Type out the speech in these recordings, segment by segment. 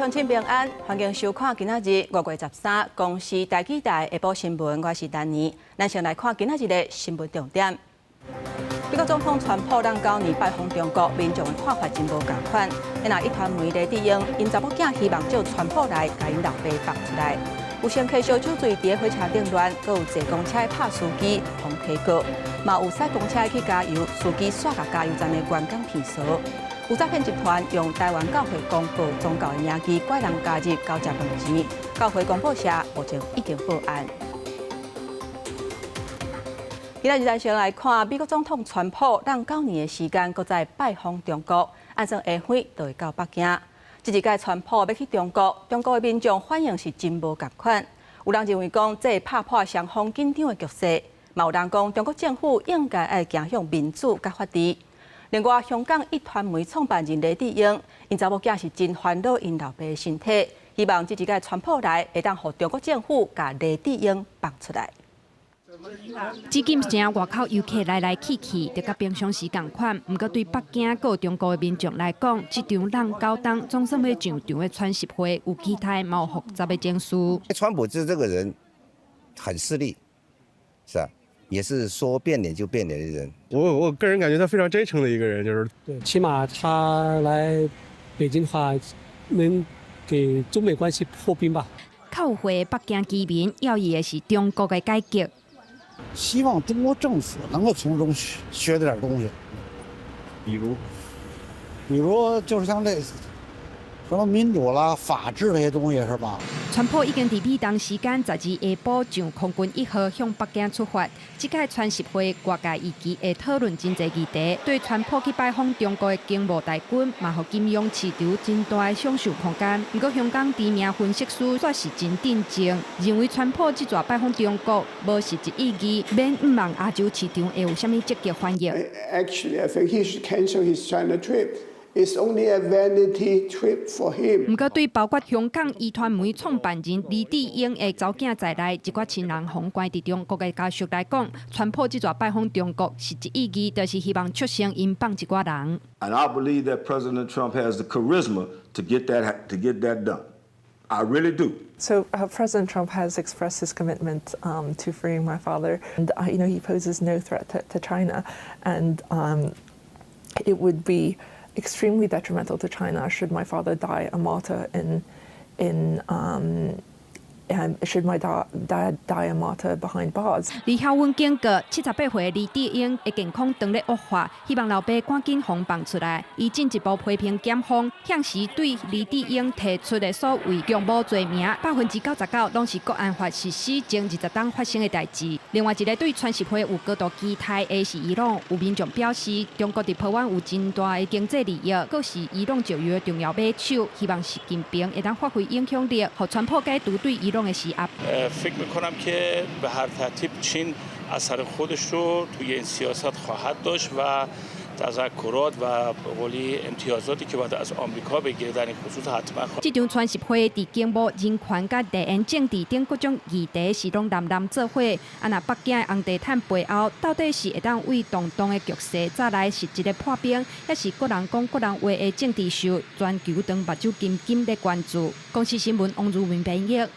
鄉親平安，歡迎收看今仔日5月13公視台語台下晡新聞，我是丹妮。咱先來看今仔日的新聞重點。美國總統川普仝狗年拜訪中國，民眾的看法真無仝款。若壹傳媒黎智英，𪜶查某囝希望藉川普來共𪜶老爸放出來。有乘客燒酒醉佇火車頂亂，閣有坐公車拍司機，予提告。嘛有駛公車去加油，司機煞共加油站的員工騙數。有詐騙集團用台灣教會公報宗教的名義拐人加入交食飯錢，教會公報社目前已經報案。今仔日咱先來看美國總統川普，仝狗年的時間，閣再拜訪中國，按算下昏就會到北京。這一擺川普欲去中國，中國的民眾反應是真無仝款。有人認為講，這會拍破雙方緊張的局勢，嘛有人講中國政府應該愛走向民主佮法治。另外，香港壹傳媒創辦人黎智英，𪜶查某囝是真煩惱𪜶老爸的身體，希望這一擺川普來會當予中國政府共黎智英放出來。紫禁城外口遊客來來去去，就佮平常時仝款。毋過對北京佮中國的民眾來講，這場仝九冬總算欲上場的川習會，有期待，嘛有複雜的情緒。川普這個人很勢利，是啊，也是說變臉就變臉的人。我個人感覺他非常真誠的一個人，就是對，起碼他來北京的話，能給中美關係破冰吧。較有歲北京居民要伊的是中國的改革。希望中國政府能夠從中學學點東西，比如，比如就是像這什麼民主啦、法治這些東西，是吧？川普已經佇美東時間12下晡上空軍一號向北京出發。這屆川習會外界預期會討論真濟議題。對川普去拜訪中國的經貿大軍，嘛予金融市場真大的想像空間。毋過香港知名分析師煞是真鎮靜，認為川普這逝拜訪中國無實質意義，免向望亞洲市場會有啥物積極反應。 Actually, I think he should cancel his China trip. It's only a vanity trip for him. 毋過對包括香港壹傳媒創辦人黎智英的查某囝在內，一寡親人予關佇中國的家屬來講，川普這逝拜訪中國實質意義，就是希望促成𪜶放一寡人。 And I believe that President Trump has the charisma to get that done. I really do. So President Trump has expressed his commitment to freeing my father, and he poses no threat to China, and it would be extremely detrimental to China should my dad die a martyr behind bars. 李孝文警告，78歲黎智英的健康當咧惡化，希望老爸趕緊予放出來。伊進一步批評檢方向時對黎智英提出的所謂共謀罪名，99%攏是國安法實施前20冬發生的代誌。另外一個對川習會有高度期待的是伊朗，有民眾表示，中國佇波灣有真大的經濟利益，閣是伊朗石油的重要買手，希望習近平會當發揮影響力，予川普解除對伊朗的施壓。 فکر میکنم که به هر ترتیب چین اثر خودش رو توی این سیاست خواهد داشت و تذکرات و به قولی امتیازاتی که باید از آمریکا بگیره در این خصوص حتما 這場川習會佇經貿、人權佮地緣政治等各種議題是攏藍藍做伙。啊，若北京的紅地毯背後，到底是會當為動盪的局勢帶來實質的破冰，抑是各人講各人話的政治秀？全球當目睭緊緊咧關注。公視新聞王如文編譯。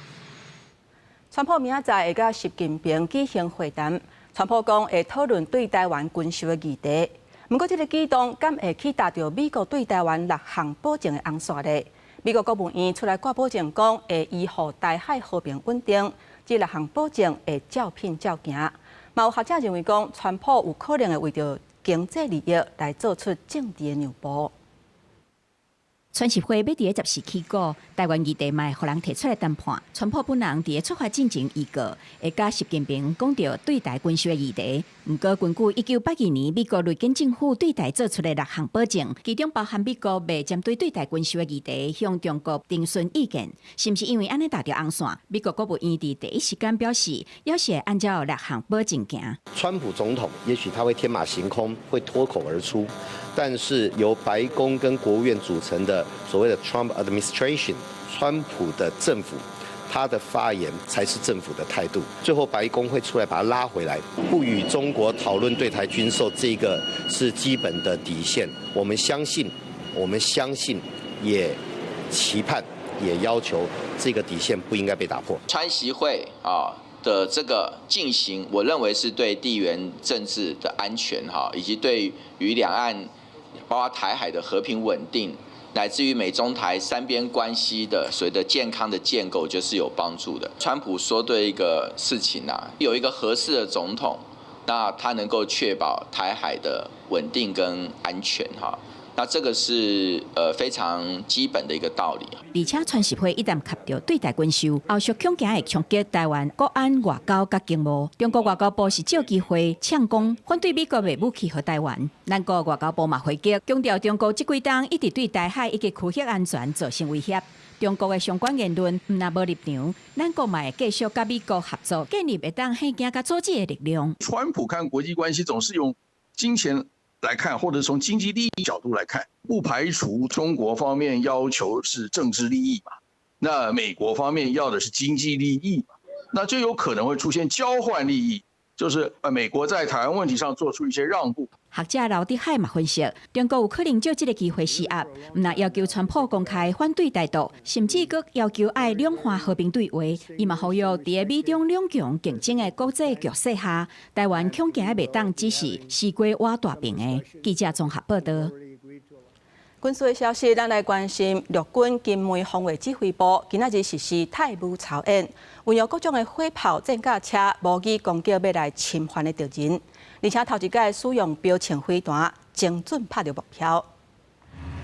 川普明仔載會佮習近平舉行會談，川普講會討論對台灣軍售的議題。毋過，這個舉動敢會去踏著美國對台灣六項保證的紅線咧？美國國務院出來掛保證，講會維護台海和平穩定，這六項保證會照品照行。嘛有學者認為講，川普有可能會為著經濟利益來做出政治的讓步。川習會欲佇14起鼓，台灣議題嘛會予人提出來談判。川普本人佇出發進前預告，會佮習近平講著對台軍售的議題。毋過，根據1982年美國雷根政府對台做出的六項保證，其中包含美國袂針對對台軍售的議題向中國徵詢意見，是毋是因為按呢踏著紅線？美國國務院佇第一時間表示，猶是會按照六項保證行。川普總統也許他會天馬行空，會脫口而出，但是由白宮跟國務院組成的所謂的 Trump Administration，川普的政府，他的發言才是政府的態度。最後白宮會出來把他拉回來，不與中國討論對台軍售，這個是基本的底線。我們相信，我們相信，也期盼也要求這個底線不應該被打破。川習會啊的這個進行，我認為是對地緣政治的安全哈，以及對於兩岸，包括台海的和平穩定，乃至於美中台三邊關係的所謂的健康的建構，就是有幫助的。川普說對一個事情啊，有一個合適的總統，那他能夠確保台海的穩定跟安全哈。那這個是非常基本的一個道理。而且川習會一旦及著對台軍售，後續恐驚會衝擊台灣國安外交佮經貿。中國外交部是藉機會嗆講反對美國賣武器予台灣。咱國外交部嘛回擊，強調中國這幾冬一直對台海以及區域安全造成威脅。中國的相關言論毋但無立場，咱國嘛會繼續佮美國合作，建立會當嚇驚佮阻止的力量。川普看國際關係總是用金錢來看，或者從經濟利益角度來看，不排除中國方面要求是政治利益嘛，那美國方面要的是經濟利益嘛，那就有可能會出現交換利益，就是美國在台灣問題上做出一些讓步。學者劉德海嘛分析，中國有可能藉這個機會施壓，毋但要求川普公開反對台獨，甚至閣要求愛兩岸和平對話。伊嘛呼籲，佇美中兩強競爭的國際局勢下，台灣恐驚袂當只是西瓜偎大邊的。記者綜合報道。軍事的消息，咱來關心陸軍金門防衛指揮部今仔日實施太武操演，運用各種的火炮、戰甲車模擬攻擊欲來侵犯的敵人，而且頭一擺使用標槍飛彈，精準拍著目標。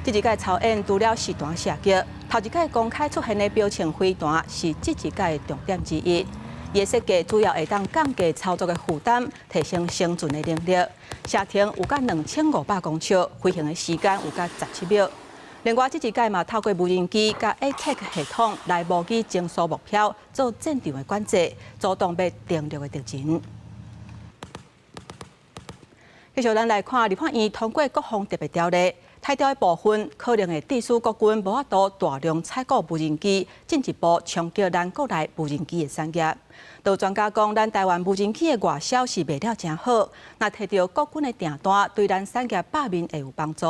這一擺操演除了實彈射擊，頭一擺公開出現的標槍飛彈是這一擺的重點之一。伊的設計主要會當降低操作的負擔，提升生存的能力。射程有甲2500公尺，飛行的時間有甲17秒。另外，這一擺嘛透過無人機佮 ATAK 系統來模擬偵搜目標，做戰場的管制，阻擋欲登陸的敵人。繼續，咱來看立法院通過國防特別條例，拆掉的部分可能會致使國軍無法度大量採購無人機，進一步衝擊咱國內無人機的產業。有專家講，咱台灣無人機的外銷是賣了誠好，若提著國軍的訂單，對咱產業罷免會有幫助。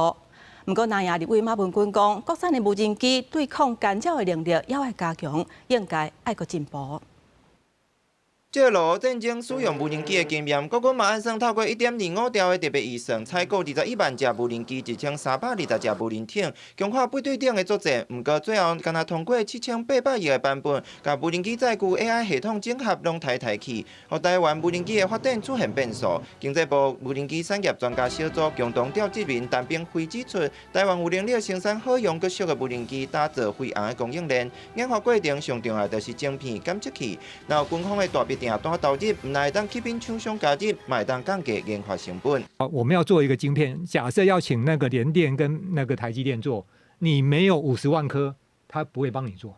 毋過，南亞立委馬文君講，國產的無人機對抗干擾的能力猶愛加強，應該愛閣進步。藉俄烏戰爭使用無人機的經驗，國軍嘛按算透過1.25兆的特別預算，採購21萬架無人機，1320架無人艇，強化背對頂的作戰。毋過最後，干焦通過7800億的版本，共無人機載具 AI 系統整合攏刣刣去，予台灣無人機的發展出現變數。經濟部無人機產業專家小組共同召集人陳炳輝指出，台灣有能力生產好用閣俗的無人機，打造飛航的供應鏈。研發過程上重要就是晶片檢測器，若有軍方的大筆訂單投入，毋但會當吸引廠商加入，嘛會當降低研發成本。好，我們要做一個晶片，假設要請那個聯電跟那個台積電做，你沒有50萬顆，他不會幫你做。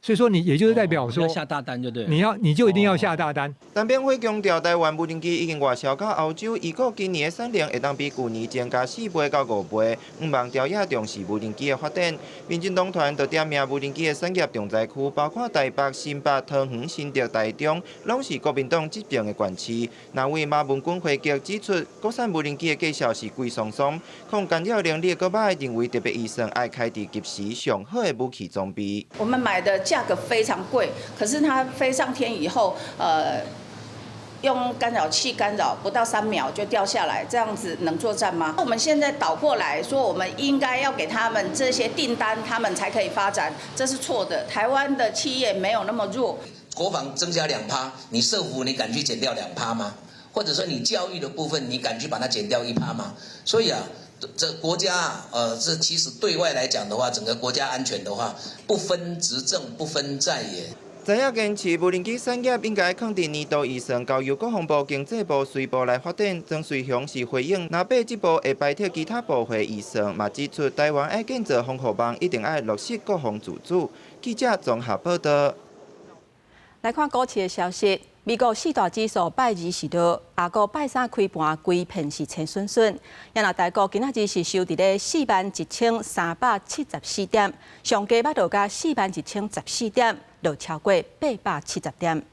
所以說你也就是代表說，要下大單就對，你要你就一定要下大單。陳炳輝強調，台灣無人機已經外銷到歐洲，預估今年的產量會當比舊年增加4倍到5倍。向望朝野重視無人機的發展，民進黨團就點名無人機的產業重災區，包括台北、新北、桃園、新竹、台中，攏是國民黨執政的縣市。那位馬文君回擊指出，國產無人機的價數是貴桑桑，抗干擾能力閣䆀，認為特別預算愛開佇及時上好的武器裝備。我們買的價格非常貴，可是它飛上天以後，用干擾器干擾不到3秒就掉下來，這樣子能作戰嗎？我們現在倒過來說，我們應該要給他們這些訂單，他們才可以發展，這是錯的。台灣的企業沒有那麼弱。國防增加2趴，你社福你敢去減掉2趴嗎？或者說你教育的部分，你敢去把它減掉1趴嗎？所以啊，這國家啊，這其實對外來講的話，整個國家安全的話，不分執政，不分在野。在野堅持無人機產業應該囥佇年度預算，交由國防部、經濟部、隨部來發展。莊瑞雄是回應，若八這步會排斥其他部會預算，嘛指出台灣愛建造防護網，一定愛落實國防自主。記者綜合報道。來看股市的消息，美國四大指數拜二是落，亞股拜三開盤規片是青順順。也若台股今仔日是收佇咧41,374點，上低捌落甲41,014點，落超過870點。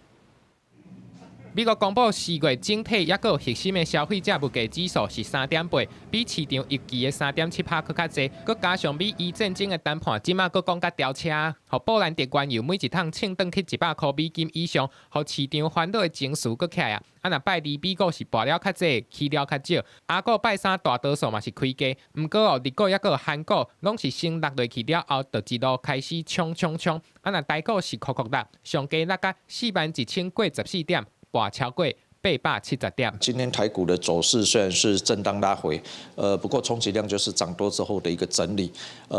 美國公布4月整體抑閣有核心的消費者物價指數是3.8，比市場預期的3.7趴閣較濟。閣加上美伊戰爭的談判，這馬閣講甲調車，予布蘭特原油每一桶衝轉去100箍美金以上，予市場煩惱的情緒閣起來啊！啊，若拜二美股是跋了較濟，起了較少。亞股拜三大多數嘛是開低，毋過哦，日股抑閣有韓股，攏是先落落去了後，就一路開始衝衝衝。啊，若台股是箍箍落，上低落甲41,0過14點。跋超過870點。今天台股的走勢雖然是震盪拉回，不過充其量就是漲多之後的一個整理，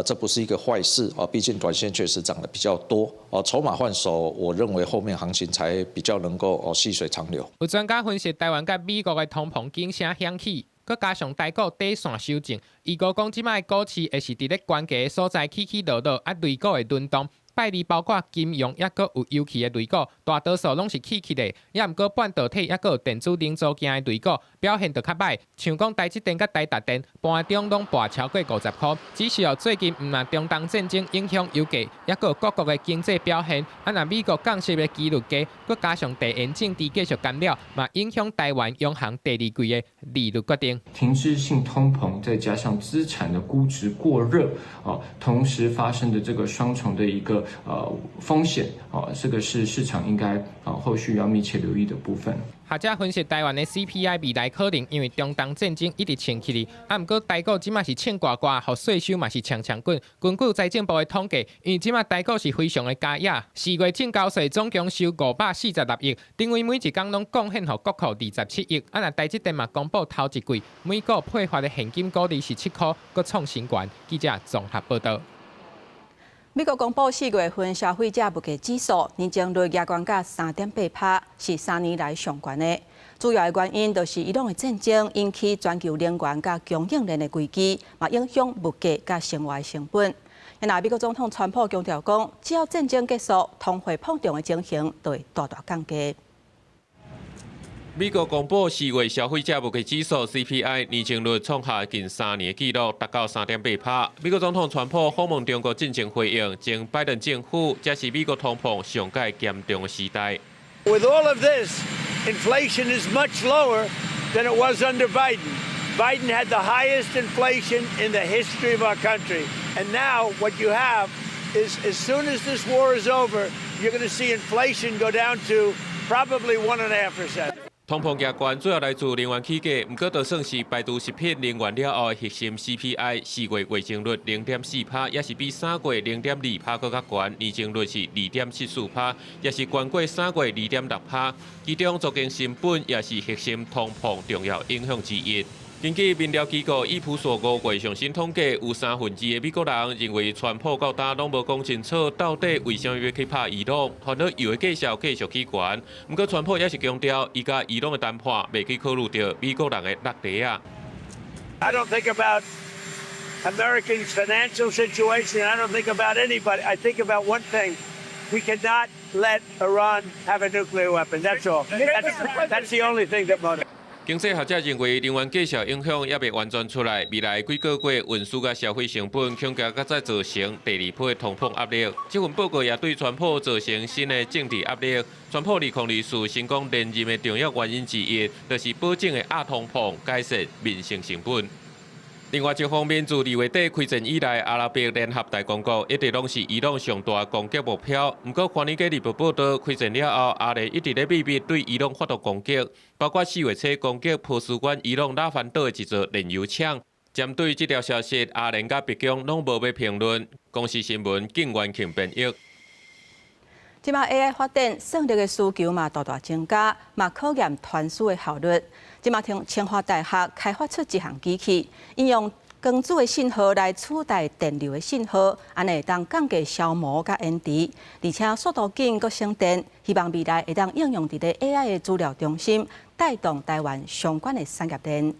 這不是一個壞事啊，畢竟短線確實漲得比較多，哦，籌碼換手，我認為後面行情才比較能夠哦細水長流。有專家分析，台灣佮美國的通膨警聲響起，閣加上台股短線修正，預估講這擺股市會是佇咧懸低所在起起落落，啊，類股會輪動。拜二包括金融，抑閣有油氣的類股，大多數攏是起起的，抑毋過半導體抑閣有電子零組件的類股表現就較䆀。像講台積電佮台達電，盤中攏跋超過50箍。只是哦，最近毋但中東戰爭影響油價，抑閣有各國的經濟表現，啊，若美國降息的幾率低，閣加上地緣政治繼續干擾，嘛影響台灣央行第二季的利率決定。停滯性通膨，再加上資產的估值過熱，啊，同時發生的這個雙重的一個風險，啊，這個是市場應該啊後續要密切留意的部分。學者分析，台灣的 CPI 未來可能因為中東戰爭一直衝起去，啊，毋過台股這馬是衝掛掛，予稅收嘛是衝衝滾。根據財政部的統計，因為這馬台股是非常的佳也，4月證交稅總共收546億，等於每一工攏貢獻予國庫27億。啊，若台積電嘛公布頭一季每股配發的現金股利是7箍，閣創新高。記者綜合報導。美國公布4月份消費者物價指數年增率加懸到3.8趴，是3年來上懸的。主要的原因就是伊朗的戰爭引起全球能源佮供應鏈的危機，嘛影響物價佮生活的成本。那美國總統川普強調講，只要戰爭結束，通貨膨脹的情形就會大大降低。美國公布4月消費者物價指數 CPI 年增率創下近3年的紀錄，達到3.8趴。美國總統川普訪問中國進前回應，前拜登政府這是美國通膨上蓋嚴重的時代。 With all of this, inflation is much lower than it was under Biden. Biden had the highest inflation in the history of our country. And now what you have is, as soon as this war is over, you're going to see inflation go down to probably 1.5%. 通膨加懸主要來自能源起價，毋過就算是排除食品能源了後的核心 CPI，4月月增率0.4趴，也是比3月0.2趴閣較懸，年增率是2.74趴，也是懸過3月2.6趴。其中，租金成本也是核心通膨重要影響之一。根據民調機構益普索5月上新統計，有2/3的美國人認為川普到今攏無講清楚，到底為啥物欲去拍伊朗，煩惱油的價數繼續起懸。毋過川普也是強調，伊佮伊朗的談判袂去考慮著美國人的落袋仔。 I don't think about Americans' financial situation. I don't think about anybody. I think about one thing. We cannot let Iran have a nuclear weapon. That's all. That's the only thing that motivates. 經濟學者認為，能源價數影響猶未完全出來，未來幾個月運輸佮消費成本恐驚閣再造成第二波通膨壓力。這份報告也對川普造成新的政治壓力。川普2024成功連任的重要原因之一，就是保證會壓通膨，改善民生成本。另外一方面，自2月底開戰以來，阿拉伯聯合大公國一直攏是伊朗上大攻擊目標。毋過，華爾街日報報導，開戰了後，阿聯一直咧秘密對伊朗發動攻擊，包括4月初攻擊波斯灣伊朗拉凡島的一座煉油廠。針對這條消息，阿聯佮白宮攏無欲評論。公視新聞靳元慶編譯。這馬 AI 發展算力的需求嘛大大增加，嘛考驗傳輸的效率。這馬聽清華大學開發出一項機器，應用光子的信號來取代電流的信號，按呢會當降低消耗佮延遲，而且速度緊閣省電。希望未來會當應用佇咧 AI 的資料中心，帶動台灣相關的產業鏈。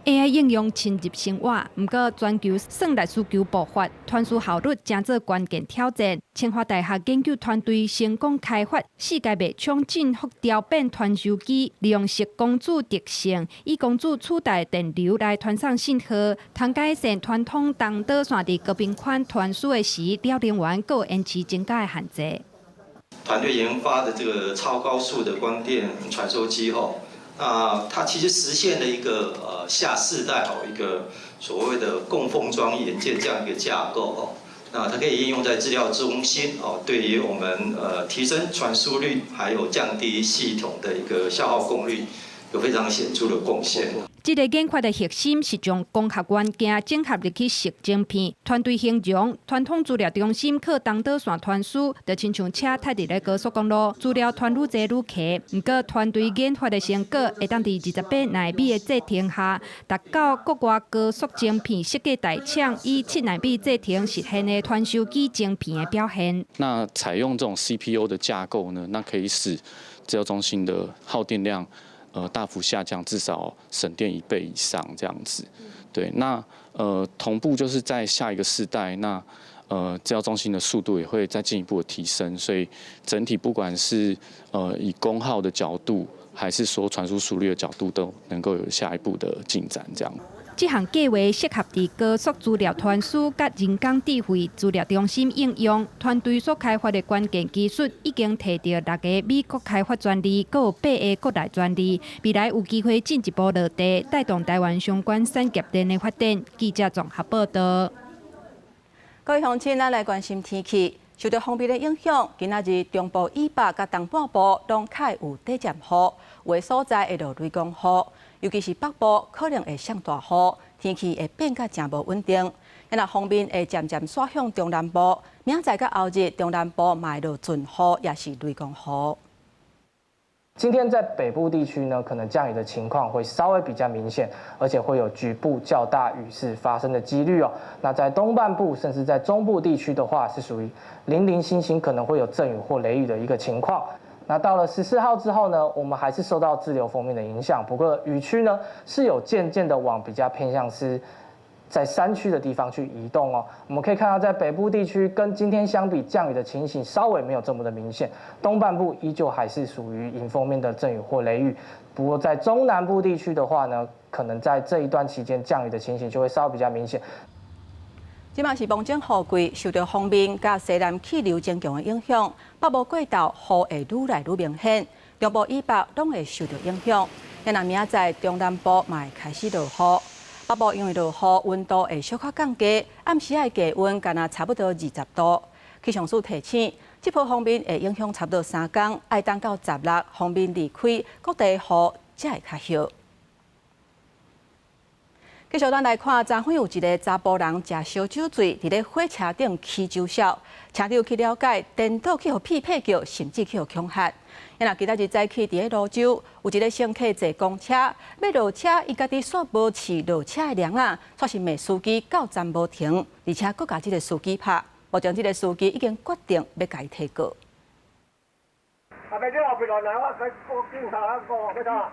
AI 應用深入生活，毋過全球算力需求爆發，傳輸效率成做關鍵挑戰。清華大學研究團隊成功開發世界袂搶振幅調變傳輸機，利用矽光子特性，以光子取代電流來傳送信號，通改善傳統銅導線佇高頻寬傳輸的時，了能源閣延遲增加的限制。團隊研發的這個超高速的光電傳輸機吼，那它其實實現了一個下世代哦一個所謂的共封裝元件這樣一個架構哦，那它可以應用在資料中心哦，對於我們提升傳輸率，還有降低系統的一個消耗功率，有非常顯著的貢獻。這个研發的核心是將光學元件整合入去矽晶片。團隊形容傳統資料中心靠導線傳輸，就親像車開佇咧高速公路，資料傳愈濟愈卡。毋過團隊研發的成果會當佇28奈米的製程下，達到國外高速晶片設計大廠以7奈米製程實現的傳收機晶片的表現。那採用這種 CPU 的架構呢，那可以使資料中心的耗電量大幅下降，至少省電一倍以上這樣子。對，那同步就是在下一個世代，那資料中心的速度也會再進一步的提升，所以整體不管是以功耗的角度，還是說傳輸速率的角度，都能夠有下一步的進展這樣。這項計劃適合佇高速資料傳輸佮人工智慧資料中心應用。團隊所開發的關鍵技術已經提著六个美國開發專利，閣有八个國內專利。未來有機會進一步落地，帶動台灣相關產業鏈的發展。記者綜合報道。各位鄉親，咱來關心天氣。受著鋒面的影響，今仔日中部以北佮東半部攏較會有短暫雨，有的所在會落雷公雨，尤其是北部可能會上大雨，天氣會變甲誠無穩定。若鋒面會漸漸徙向中南部，明仔載佮後日中南部嘛會落陣雨，抑是雷公雨。今天在北部地區呢，可能降雨的情況會稍微比較明顯，而且會有局部較大雨勢發生的幾率哦。那在東半部甚至在中部地區的話，是屬於零零星星可能會有陣雨或雷雨的一個情況。那到了14號之後呢，我們還是受到滯留鋒面的影響，不過雨區呢是有漸漸的往比較偏向是在山區的地方去移動哦。我們可以看到，在北部地區跟今天相比，降雨的情形稍微沒有這麼的明顯。東半部依舊還是屬於迎風面的陣雨或雷雨。不過在中南部地區的話呢，可能在這一段期間降雨的情形就會稍微比較明顯。這馬是芒種雨季，受著鋒面佮西南氣流增強的影響，北部過晝雨會愈來愈明顯，中部以北攏會受著影響。若明仔載中南部嘛會開始落雨。北部因為落雨，溫度會小可降低，暗時仔的低溫干焦差不多20度。氣象署提醒，這波鋒面會影響差不多3工，愛等到16鋒面離開，各地雨才會較歇。繼續咱來看，昨昏有一个查埔人食燒酒醉，佇咧火車頂起酒痟，車長去了解，顛倒去予屁屁叫，甚至去予恐嚇。若今仔日早起佇咧蘆洲，有一个乘客坐公車欲落車，伊家己煞無持落車的鈴仔，煞是罵司機到站無停，而且閣共這个司機拍。目前這个司機已經決定欲共伊提告。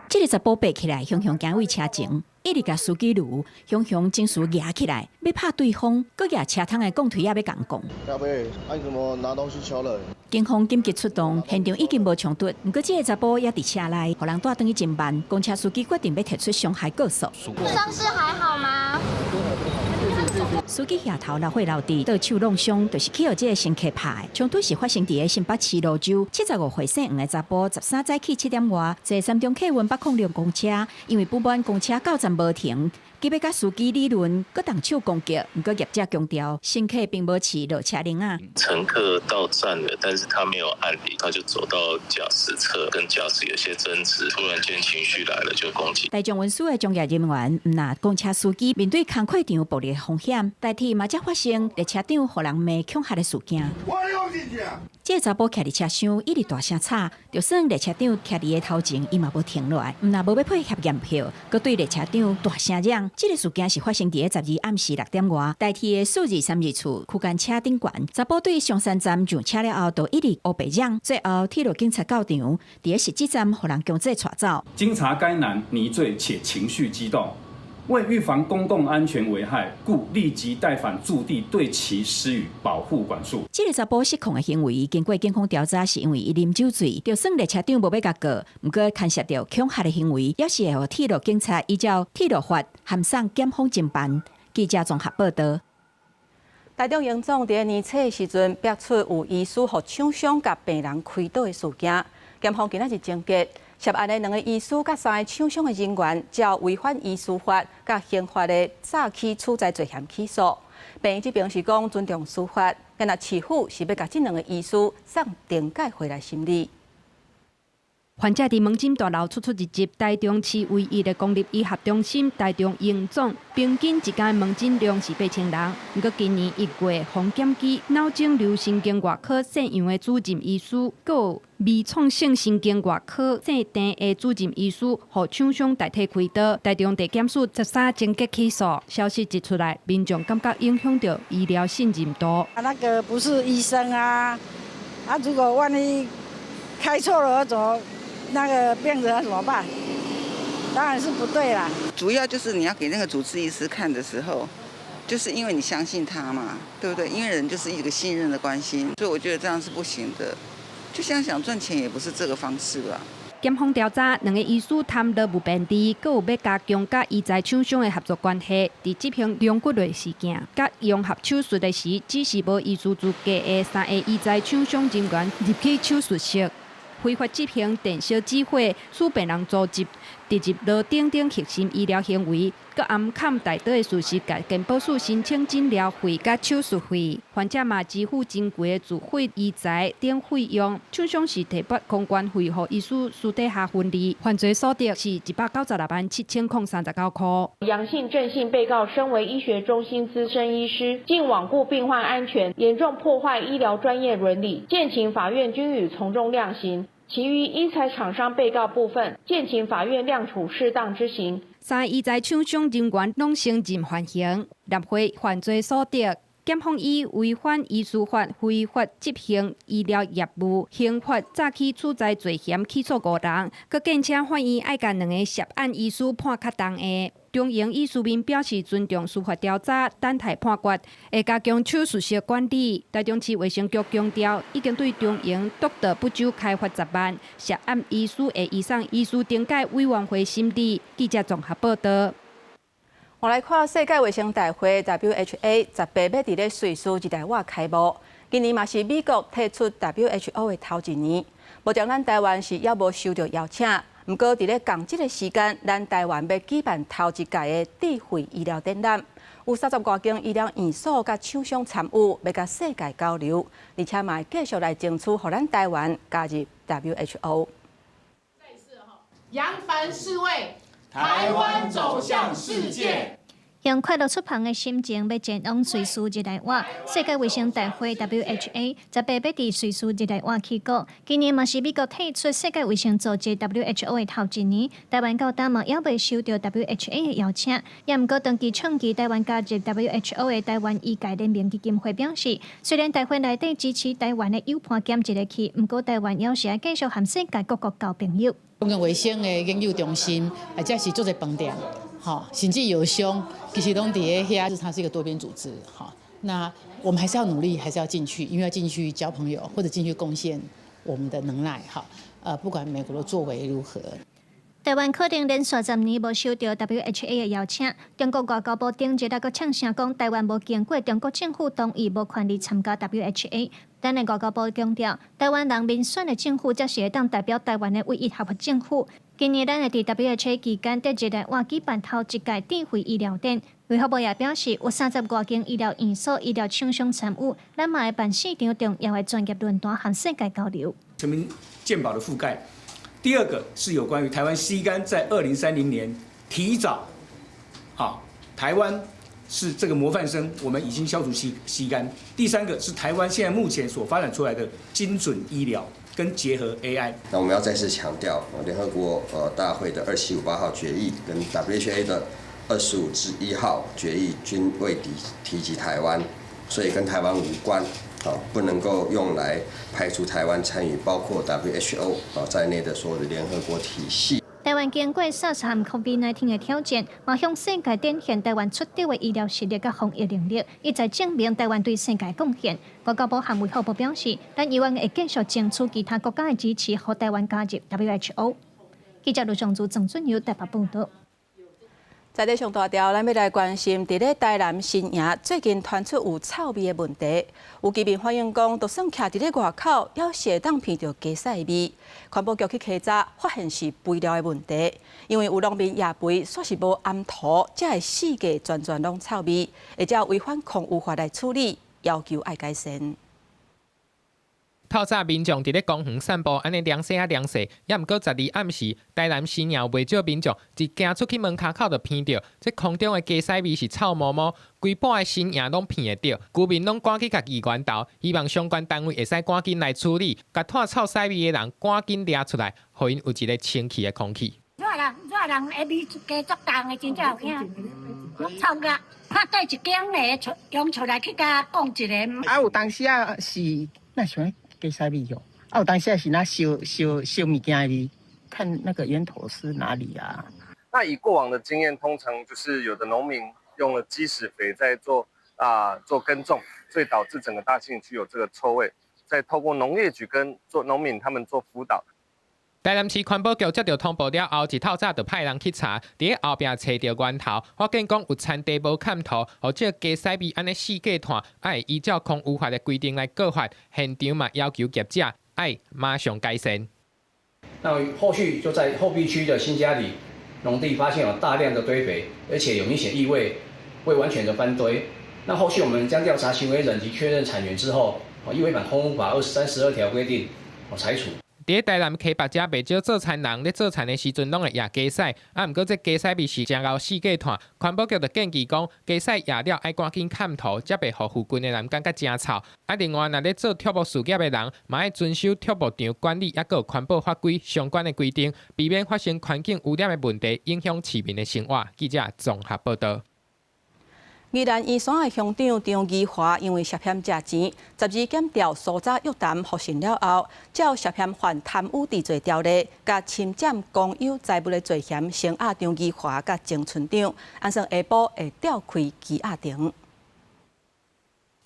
這个查埔爬起來，雄雄行位車前，一直共司機盧，雄雄情緒夯起來，欲拍對方，閣舉車窗的鋼槌仔欲共講。阿伯，啊你怎麼拿東西敲人？警方緊急出動，現場已經無衝突，毋過這个查埔猶佇車內，予人帶轉去真慢。公車司機決定欲提出傷害告訴。傷勢還好嗎？司機額頭流血流滴，倒手弄傷，就是去予這个乘客拍的。衝突是發生佇个新北市蘆洲，75歲姓黃的查埔，13早起7點外，坐三重客運北控六公車，因為不滿公車到站無停，急欲佮司機理論，閣動手攻擊。毋過業者強調，乘客並無持落車鈴仔。乘客到站了，但是他沒有按鈴，他就走到駕駛側，跟駕駛有些爭執，突然間情緒來了就攻擊。大眾運輸的專業人員，毋但公車司機面對工課場暴力風險，台鐵嘛才發生列車長予人罵恐嚇的事件。這个查埔徛佇車廂，一直大聲吵，就算列車長徛佇伊頭前，伊嘛無停落來，毋但無欲配合驗票，閣對列車長大聲嚷。這个事件是發生佇个12暗時6點外，台鐵的4232處區間車頂懸，查埔對松山站上車了後，就一直烏白嚷，最後鐵路警察到場，佇个汐止站予人強制帶走。經查該男迷醉且情緒激動，為預防公共安全危害，故立即帶返駐地對其施予保護管束。這个查埔失控的行為，經過警方調查，是因為伊啉酒醉，就算列車長無欲共告，毋過牽涉著恐嚇的行為，猶是會予鐵路警察依照鐵路法函送檢方偵辦。記者綜合報道。台中榮總佇年初時陣，爆出有醫師予廠商共病人開刀的事件，檢方今仔日偵結涉案的兩个醫師佮三个廠商的人員，照違反醫師法佮刑法的詐欺取財罪嫌起訴。病院這邊是講尊重司法，但若市府是欲共這兩个醫師送懲戒會來審理。患者佇門診大樓出出入入，台中市唯一的公立醫學中心台中榮總，平均一工門診量是8000人。毋過今年1月，防檢機腦腫瘤神經外科姓楊的主任醫師，閣有微創性神經外科姓鄭的主任醫師，予廠商代替開刀。台中地檢署13偵結起訴，消息一出來，民眾感覺影響著醫療信任度。啊，那個不是醫生啊，啊，如果萬一開錯了，怎麼？那個病人怎麼辦？當然是不對啦。主要就是你要給那個主治醫師看的時候，就是因為你相信他嘛，對不對？因為人就是一個信任的關係，所以我覺得這樣是不行的。就像想賺錢，也不是這個方式吧。檢方調查，兩个醫師貪勞務便利，閣有欲加強佮醫材廠商的合作關係。佇執行龍骨內視鏡佮融合手術的時，指示無醫師資格的三个醫材廠商人員入去手術室。非法執行電燒止血、使病人組織植入螺釘等核心醫療行為，閣掩崁代刀的事實，共健保署申請診療費佮手術費，患者嘛支付真貴的自費醫材等費用。廠商是提撥公關費，予醫師私底下分利，犯罪所得是19667,039塊。楊姓鄭姓被告身為醫學中心資深醫師，竟罔顧病患安全，嚴重破壞醫療專業倫理，建請法院均予從重量刑。其餘醫材廠商被告部分，建請法院量處適當之刑。三个醫材廠商人員攏承認犯行，立回犯罪所得。檢方以違反醫師法、非法執行醫療業務、刑法詐欺取財罪嫌起訴五人，閣建請法院愛共兩个涉案醫師判較重的。中榮醫師面表示尊重司法調查，等待判決，會加強手術室管理。台中市衛生局強調，已經對中榮獨特不周開罰10萬，涉案醫師會移送醫師懲戒委員會審理。記者綜合報導。我來看世界衛生大會 WHA 18欲佇咧瑞士日內瓦開幕，今年嘛是美國退出 WHO 的頭一年。目前咱台灣是猶無收著邀請，毋過佇咧仝這个時間，咱台灣欲舉辦頭一屆的智慧醫療展覽，有30外間醫療院所佮廠商參與，欲佮世界交流，而且嘛會繼續來爭取，予咱台灣加入 WHO。揚帆四衛，台灣走向世界。用快樂出帆的心情，欲前往瑞士日內瓦世界衛生大會 WHA 18欲佇瑞士日內瓦起鼓。今年嘛是美國退出世界衛生組織 WHO 的頭一年，台灣到今嘛猶未收著 WHA 的邀請。也毋過長期倡議台灣加入 WHO 的台灣醫界聯盟基金會表示，雖然大會內底支持台灣的友盤減一个去，毋過台灣猶是愛繼續和世界各國交朋友。公共衛生的研究中心，或者是足濟飯店，吼，甚至藥商，其實攏佇咧遐，它是一個多邊組織，哈。那我們還是要努力，還是要進去，因為要進去交朋友，或者進去貢獻我們的能耐，哈。不管美國的作為如何。台灣可能連續10年無收著 WHA 的邀請。中國外交部頂日猶閣嗆聲講，台灣無經過中國政府同意，無權利參加 WHA。但係外交部強調，台灣人民選的政府才是會當代表台灣的唯一合法政府。今年咱會佇 WHA 期間，佇日內瓦舉辦頭一屆智慧醫療展。衛福部也表示，有30外間醫療院所、醫療廠商參與，咱嘛會辦四場重要的專業論壇，和世界交流。全民健保的覆蓋。第二個是有關於台灣 C 肝在2030年提早，啊，台灣是這個模範生，我們已經消除 C 肝。第三個是台灣現在目前所發展出來的精準醫療跟結合 AI。那我們要再次強調，聯合國大會的2758號決議跟 WHA 的25之1號決議均未提及台灣，所以跟台灣無關。不能夠用來排除台灣參與包括 WHO 在內的所有的聯合國體系。台灣經過 SARS 和 COVID-19 的挑戰，嘛向世界展現台灣出色的醫療實力佮防疫能力，一再證明台灣對世界貢獻。外交部和衛福部表示，咱猶原會繼續爭取其他國家的支持，予台灣加入 WHO。記者盧尚祖、鄭俊友台北報導。在咧上大條，咱欲來關心，佇咧台南新營最近傳出有臭味的問題，有居民反映講，就算徛佇咧外口，猶是會當聞著雞屎味。環保局去稽查，發現是肥料的問題，因為有農民掖肥，煞是無掩塗，才會四界全全攏臭味，會照違反空污法來處理，要求愛改善。透早民眾佇咧公園散步，按呢涼踅仔涼踅，猶毋過12暗時，台南新營有袂少民眾一行出去門跤口就聞著，這空中的雞屎味是臭毛毛，規半个新營攏聞會著。居民攏趕緊共議員投，希望相關單位會使趕緊來處理，共吐臭屎味的人趕緊掠出來，予𪜶有一个清氣的空氣。熱人熱人的味加足重的，真正有影，攏臭甲，看佗一間的出用出來去共講一下。啊，有當時啊是那想雞屎味哦，啊有當時是那燒燒燒物件的味，看那個源頭是哪裡啊？那以過往的經驗，通常就是有的農民用了基施肥在做耕種，所以導致整個大興區有這個臭味。再透過農業局跟做農民他們做輔導。台南市環保局接到通報了後，一透早就派人去查，佇咧後壁揣著源頭，發現講有田地無崁塗，予這個雞屎味按呢四界湠，愛依照空污法的規定來告發，現場嘛要求業者愛馬上改善。那後續就在後壁區的新家里農地發現有大量的堆肥，而且有明顯異味，未完全的翻堆。那後續我們將調查行為人及確認產源之後，依違反空污法32條規定，裁處。佇咧台南溪北遮袂少做田人咧做田的時陣，攏會掖雞屎，啊，毋過這雞屎味是誠𠢕四界湠，環保局就建議講，雞屎掖了愛趕緊崁塗，才袂予附近的人感覺誠臭。啊，另外，若咧做畜牧事業的人，嘛愛遵守畜牧場管理，抑閣有環保法規相關的規定，避免發生環境污染的問題，影響市民的生活。記者綜合報導。宜蘭員山的鄉長張宜華因為涉嫌食錢，12檢調蘇早約談獲審了後，照涉嫌犯貪污治罪條例，佮侵佔公有財物的罪嫌，聲押張宜華佮前村長，按算下晡會調開羈押庭。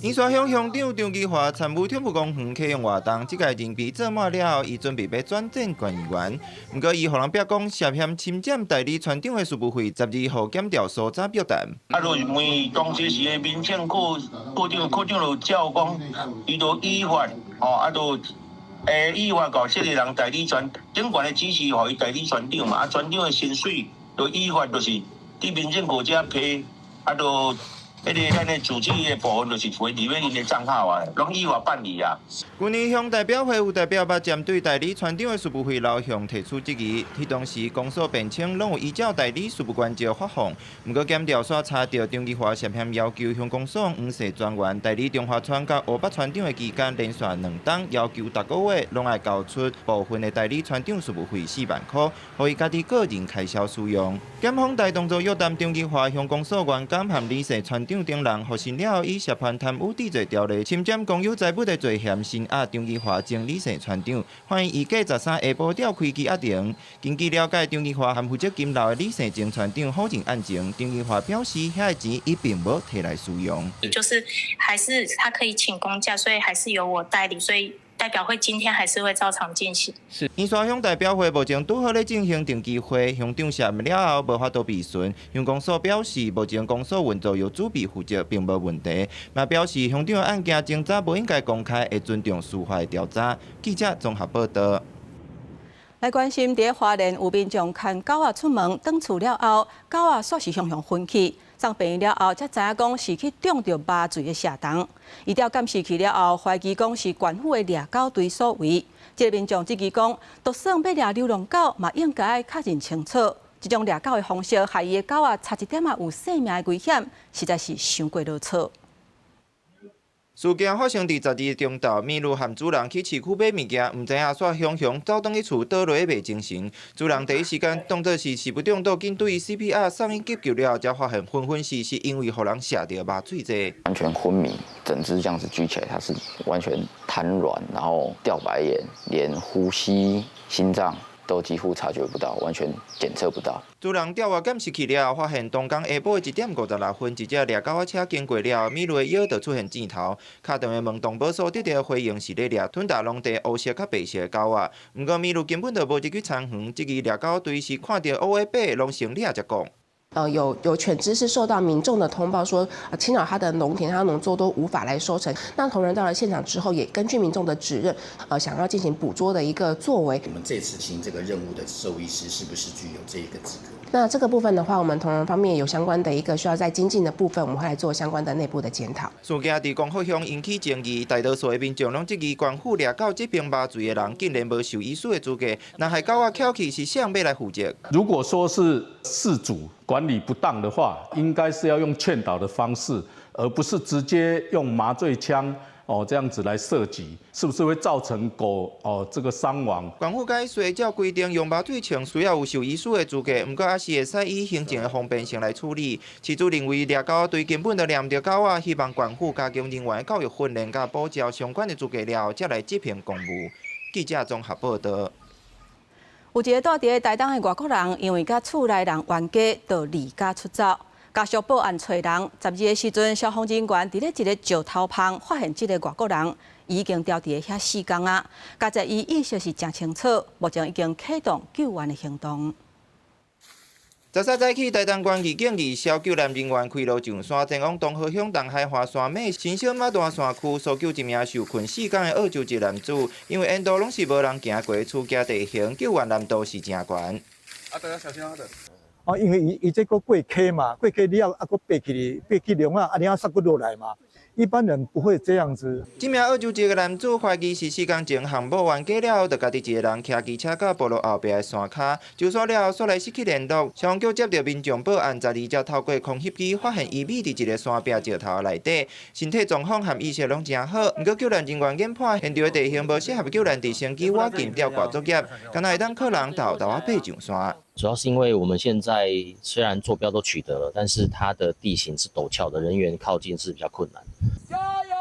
員山鄉鄉長張宜華參與畜牧公園啟用活動，這屆任期做滿了後，伊準備欲轉戰縣議員。毋過，伊予人逼講涉嫌侵佔代理村長的事務費，12號檢調蘇早約談。啊，就問當時時的民政課課長，課長就照講，伊就依法，吼，啊，就依法共這个人代理村，長權的指示，予伊代理村長嘛，啊，村長的薪水就依法就是佇民政課遮批，啊，就。彼个咱的組織的部分就是匯入𪜶的帳號啊，攏依法辦理啊。舊年鄉代表會有代表捌針對代理村長的事務費流向提出質疑，彼當時公所辯稱攏有依照代理事務原則發放，毋過檢調煞查著張宜華涉嫌要求鄉公所黃姓專員代理中華村佮烏北村長的期間，連續兩冬要求逐个月攏愛交出部分的代理村長事務費4萬箍，予伊家己個人開銷使用。檢方大動作約談張宜華鄉公所員工和李姓村長等人，獲審了後，以涉犯貪污治罪條例侵佔公有財物的罪嫌，聲押張宜華前李姓村長，法院預計13下晡調開羈押庭。根據了解，張宜華和負責金樓的李姓前村長否認案情。張宜華表示，遐个錢伊並無提來使用。就是還是他可以請公假，所以還是由我代理，所以代表會今天還是會照常進行。是。員山鄉代表會目前拄好咧進行定期會，鄉長卸任了後無法度備詢。鄉公所表示，目前公所運作由主秘負責，並無問題。嘛表示鄉長的案件偵查無應該公開，會尊重司法的調查。記者綜合報導。來關心，佇花蓮有民眾牽狗仔出門，轉厝了後，狗仔煞是雄雄昏去，送病院了後，才知影講是去中著麻醉的射筒。伊調監視器了後，懷疑講是縣府的獵狗隊所為。這个民眾質疑講，就算欲掠流浪狗，嘛應該較認清楚，這種掠狗的方式，害伊的狗仔差一點仔有性命的危險，實在是傷過囉嗦。事件發生佇12中晝，麋鹿和主人去市區買物件，毋知影煞雄雄走轉去厝倒落袂精神。主人第一時間當作是食物中毒，緊對伊 CPR 送醫急救了後，才發現昏昏死是因為予人射著麻醉劑。完全昏迷，整隻這樣子舉起來，它是完全癱軟，然後掉白眼，連呼吸、心臟都幾乎察覺不到，完全檢測不到。主人調閱監視器了後，發現當天下晡1點56分，一隻獵狗仔車經過了後，麋鹿的腰就出現箭頭。敲電話問動保所，得到回應是咧掠吞達農地烏色佮白色的狗仔。毋過麋鹿根本就無入去田園，這支獵狗隊是看著烏黑白，攏先掠才講。有犬隻是受到民眾的通報說，侵擾他的農田，他農作都無法來收成。那同仁到了現場之後，也根據民眾的指認，想要進行捕捉的一個作為。我們這次行這個任務的獸醫師是不是具有這一個資格？那這個部分的話，我們同仁方面有相關的一個需要再精進的部分，我們會來做相關的內部的檢討。事件佇光復鄉引起爭議，大多數的民眾攏質疑縣府掠狗執行麻醉的人竟然無獸醫師的資格，若害狗仔翹去是誰欲來負責？如果說是飼主管理不當的話，應該是要用勸導的方式，而不是直接用麻醉槍哦這樣子來射擊，是不是會造成狗哦這個傷亡？縣府解釋照規定用麻醉槍需要有獸醫師的資格，毋過猶是會使以行政的方便性來處理。飼主認為掠狗隊根本就掠毋著狗仔，希望縣府加強人員的教育訓練佮補照相關的資格了後，才來執行公務。記者綜合報道。有一个蹛佇台東的外國人，因為佮厝內人冤家，就離家出走。家屬報案揣人，12个時陣，消防人員佇咧一个石頭縫發現這个外國人已經牢佇咧遐四工啊。佳哉伊意識是誠清楚，目前已經啟動救援的行動。 13早起，台東縣義警義消救援人員開路上山，前往東河鄉東海華山脈新小馬大山區搜救一名受困四工的澳洲籍男子。因為沿途攏是無人行過處境地形，救援難度是誠懸。啊，大家小心啊！哦，因為伊伊這閣過溪嘛，過溪了後啊，閣爬起爬起梁啊，啊，然後煞閣落來嘛。一般人不會這樣子。這名澳洲籍的男子懷疑是四工前項目冤家了後，就家己一个人騎機車到部落後壁的山跤，就煞了後，煞來失去聯絡。消防局接著民眾報案，12才透過空翕機發現伊覕佇一个山壁石頭內底，身體狀況和意識攏誠好。毋過救援人員研判，現場的地形無適合救援直升機倚近吊掛作業，敢若會當靠人沓沓仔爬上山。主要是因為我們現在雖然坐標都取得了，但是它的地形是陡峭的，人員靠近是比較困難。加油！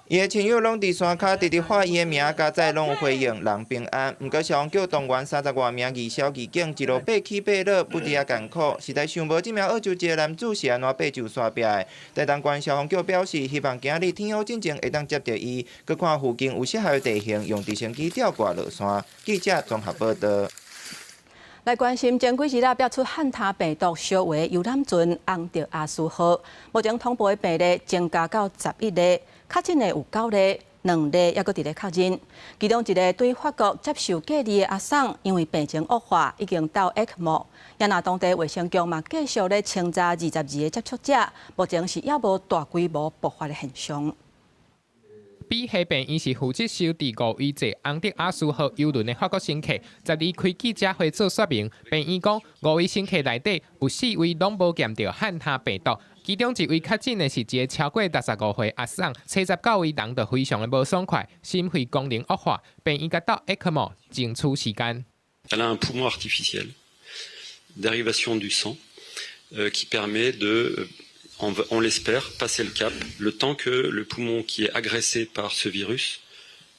伊的親友攏佇山跤直直喊伊的名，佳哉攏有回應，人平安。毋過消防局動員30外名義消義警，一路爬起爬落，不佇遐艱苦，實在想無這名澳洲籍的男子是按怎爬上山壁的。台東縣消防局表示，希望今仔日天黑進前會當接著伊，閣看附近有適合的地形，用直升機吊掛落山。記者綜合報道。來關心前幾日啦，爆出漢他病毒燒毀遊覽船紅特阿斯號，目前通報的病例增加到11例，確診的有九例，兩例猶閣佇咧確認。其中一个對法國接受隔離的阿桑，因為病情惡化，已經到 ECMO。也若當地衛生局嘛繼續咧清查22个接觸者，目前是猶無大規模爆發的現象。比彼病院是負責收治五位坐紅特阿斯號郵輪的法國乘客，十二開記者會做說明。病院講，五位乘客內底有四位攏無驗著漢他病毒，其中一位確診的是一个超過65歲阿桑，79位人就非常的無爽快，心肺功能惡化，病院共鬥 ECMO 爭取時間。 Elle a un poumon artificiel, dérivation du sang, qui permet de on l'espère, passer le cap, le temps que le poumon qui est agressé par ce virus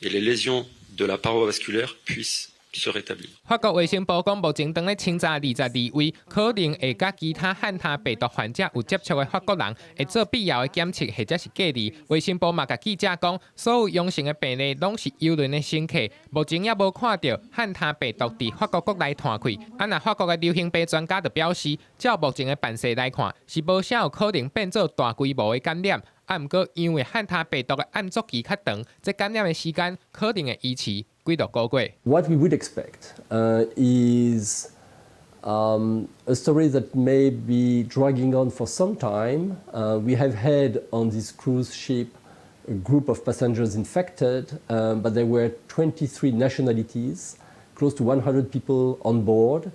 et les lésions de la paroi vasculaire puissent se rétablir。法國衛生部講，目前當咧清查22位可能會佮其他漢他病毒患者有接觸的法國人，會做必要的檢測或者是隔離。衛生部嘛共記者講，所有陽性的病例攏是郵輪的乘客，目前猶無看著漢他病毒佇法國國內傳開。啊，若法國的流行病專家就表示，照目前的範勢來看，是無啥有可能變做大規模的感染。啊，毋過因為漢他病毒的暗足期較長，這感染的時間可能會延遲幾落個月。 What we would expect is a story that may be dragging on for some time. We have had on this cruise ship a group of passengers infected, but there were 23 nationalities, close to 100 people on board,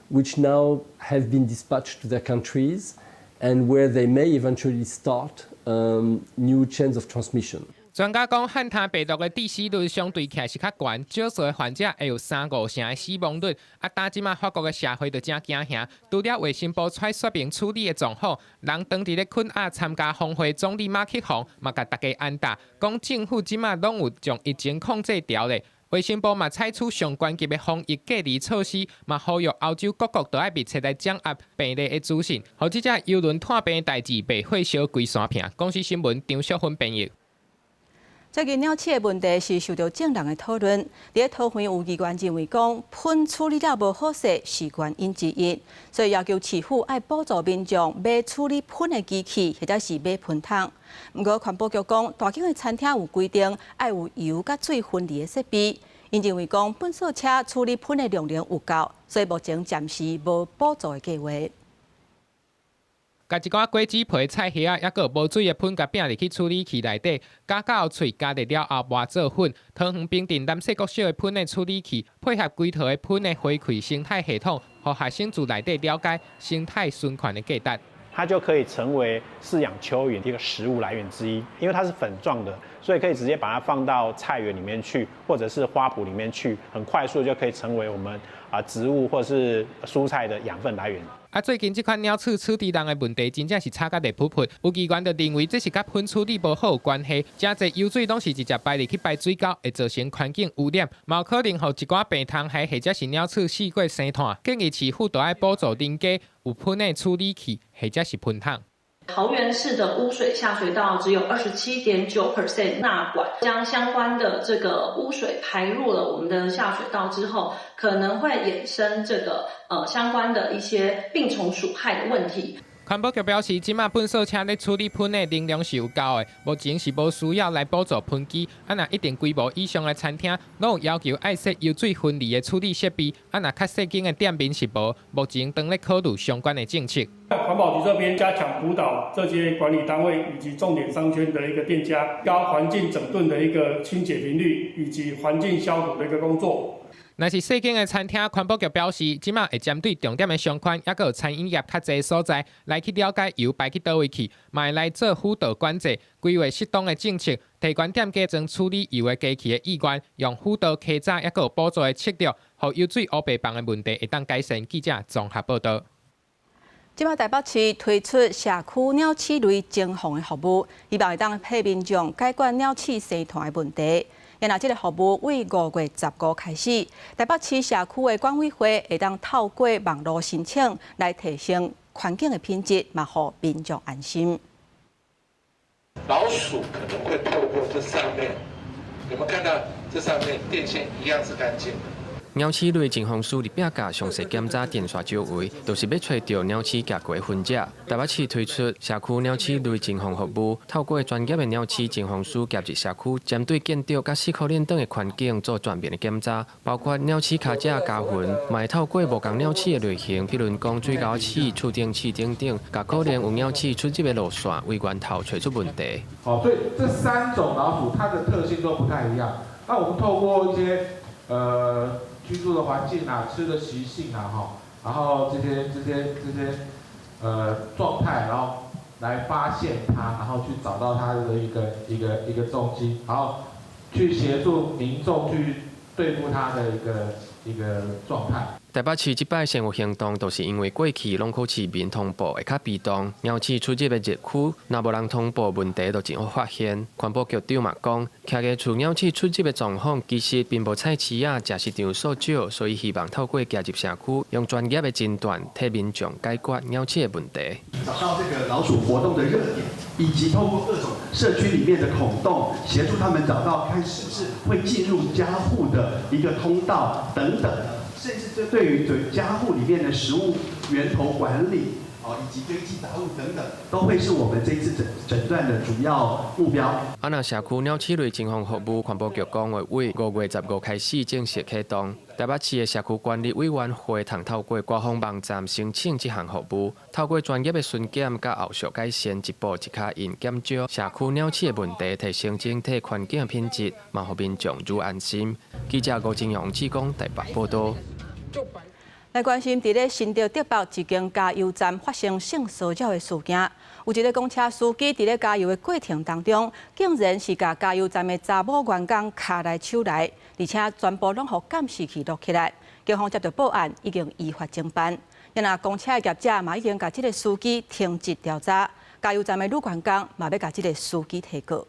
which now have been dispatched to their countries and where they may eventually start new chains of transmission. 專家講，漢他病毒的致死率相對起來是較懸，少數的患者會有三五成的死亡率。啊，當這馬法國的社會就誠驚嚇，除了衛生部出來說明處理的狀況，人當佇咧肯亞參加峰會總理馬克宏嘛，共大家安撫，講政府這馬攏有將疫情控制牢咧。衛生部嘛採取上懸級的防疫隔離措施，嘛呼籲歐洲各國都愛密切來掌握病例的資訊，予這隻郵輪湠病的代誌袂火燒規山坪。公視新聞張淑芬編譯。最近鳥鼠的問題是受到眾人的討論。佇咧桃園有議員認為講，噴處理了無好勢是原因之一，所以要求市府愛補助民眾買處理噴的機器，或者是買噴桶。毋過環保局講，大間的餐廳有規定，愛有油佮水分離的設備。𪜶認為講，糞掃車處理噴的量能有夠，所以目前暫時無補助的計劃。共一寡果子皮、菜葉仔，抑閣有無水的噴共拚入去處理器內底，加膠脆加熱了後磨做粉。桃園平鎮南勢國小的噴的處理器，配合規套的噴的回饋生態系統，予學生佇內底了解生態循環的價值。它就可以成為飼養蚯蚓的一個食物來源之一，因為它是粉狀的，所以可以直接把它放到菜園裡面去，或者是花圃裡面去，很快速就可以成為我們植物或是蔬菜的養分來源。啊，最近這款鳥鼠處置人的問題，真正是吵甲熱噗噗。有議員就認為這是佮噴處理無好有關係，誠濟油水攏是直接排入去排水溝，會造成環境污染，嘛有可能予一寡病蟲害或者是鳥鼠四過生湠。建議市府著愛補助人家有噴的處理器或者是噴桶。桃園市的污水下水道只有27.9% 納管，將相關的這個污水排入了我們的下水道之後，可能會衍生這個相關的一些病蟲鼠害的問題。環保局表示，這馬糞掃車咧處理噴的能量是有夠的，目前是無需要來補助噴機。啊，若一定規模以上的餐廳，攏有要求愛設油水分離的處理設備。啊，若較細間的店面是無，目前當咧考慮相關的政策。環保局這邊加強輔導這些管理單位以及重點商圈的一個店家，高環境整頓的一個清潔頻率以及環境消毒的一個工作。若是細間的餐廳，環保局表示，這馬會針對重點的商圈，抑閣有餐飲業較濟所在，來去了解油排去佗位去，嘛會來做輔導管制，規劃適當的政策，提懸店家裝處理油的機器的意願，用輔導稽查，抑閣有補助的策略，予油水烏白放的問題會當改善。記者綜合報導。這擺台北市推出社區鳥鼠類偵防的服務，希望會當替民眾解決鳥鼠生湠的問題。若這个服務對5月15開始，台北市社區的管委會會當透過網路申請來提升環境的品質，嘛予民眾安心。老鼠可能會透過這上面，有沒有看到這上面電線一樣是乾淨的？鳥鼠類偵防師佇壁角詳細檢查電線周圍，就是欲揣著鳥鼠行過的痕跡。台北市推出社區鳥鼠類偵防服務，透過專業的鳥鼠偵防師夾入社區，針對建築佮四箍輪等的環境做全面的檢查，包括鳥鼠跤跡加痕，嘛會透過無仝鳥鼠的類型，比如講水溝鼠、厝頂鼠等等，共可能有鳥鼠出入的路線為源頭揣出問題。好，所以這三種老鼠它的特性都不太一樣。那我們透過一些居住的環境啊，吃的習性啊，哈，然後這些狀態，然後來發現它，然後去找到它的一個蹤跡，然後去協助民眾去對付它的一個狀態。台北市這擺先有行動，就是因為過去攏靠市民通報會較被動，鳥鼠出入的熱區，若無人通報，問題就真好發現。環保局長嘛講，徛家厝鳥鼠出入的狀況，其實並無菜市仔、食市場數少，所以希望透過加入社區，用專業的診斷，替民眾解決鳥鼠的問題。找到這個老鼠活動的熱點，以及透過各種社區裡面的孔洞，協助他們找到看是不是會進入家戶的一個通道等等。甚至這對於對家戶裡面的食物源頭管理，哦，以及堆積雜物等等，都會是我們這次診斷的主要目標。啊，若社區鳥鼠類偵防服務，環保局講會對5月15開始正式啟動。台北市的社區管理委員會通透過官方網站申請這項服務，透過專業的巡檢佮後續改善，一步一跤印減少社區鳥鼠的問題，提升整體環境品質，嘛予民眾愈安心。記者吳金勇志工台北報導。來關心，佇咧新竹竹北一間加油站發生性騷擾的事件，有一个公車司機佇咧加油的過程當中，竟然是共加油站的查某員工跤來手來，而且全部攏予監視器錄起來。警方接到報案，已經依法偵辦。若公車的業者嘛已經共這个司機停職調查，加油站的女員工嘛欲共這个司機提告。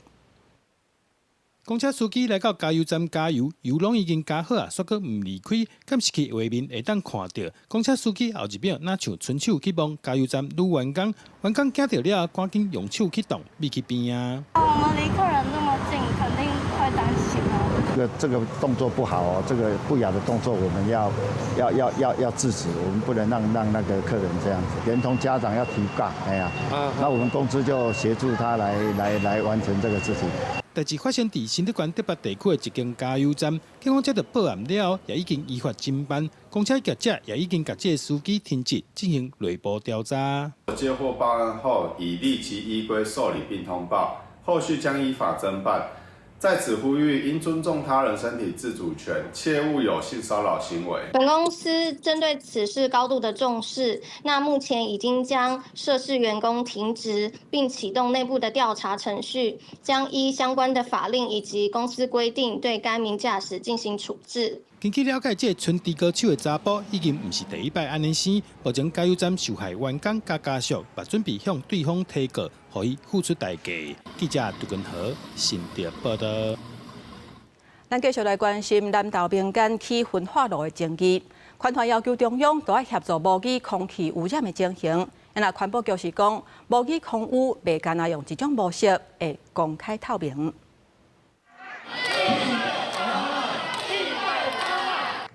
公車司機來到加油站加油，油攏已經加好啊，煞閣毋離開。監視器畫面會當看著，公車司機後一秒若像伸手去摸加油站女員工，員工驚著了，趕緊用手去擋，避去邊仔。我們離客人那麼近，肯定情哦。這個動作不好哦，這個不雅的動作，我們要制止，我們不能讓那個客人這樣子。連同家長要提告，哎呀，那我們公司就協助他來完成這個事情。代誌發生佇新竹縣竹北地區的一間加油站，警方接到報案了後，也已經依法偵辦。公車業者也已經共這个司機停職進行內部調查。接獲報案後，已立即依規受理並通報，後續將依法偵辦。在此呼籲，應尊重他人身體自主權，切勿有性騷擾行為。本公司針對此事高度的重視，那目前已經將涉事員工停職，並啟動內部的調查程序，將依相關的法令以及公司規定對該名駕駛進行處置。根據了解，這个伸豬哥手的查埔已經毋是第一擺按呢生。目前加油站受害員工佮家屬，嘛準備向對方提告，予伊付出代價。記者杜根和新竹報道。咱繼續來關心南投民間起焚化爐的爭議，環團要求中央都愛協助模擬空氣污染的情形。若環保局是講，模擬空污袂干焦用一種模式會公開透明。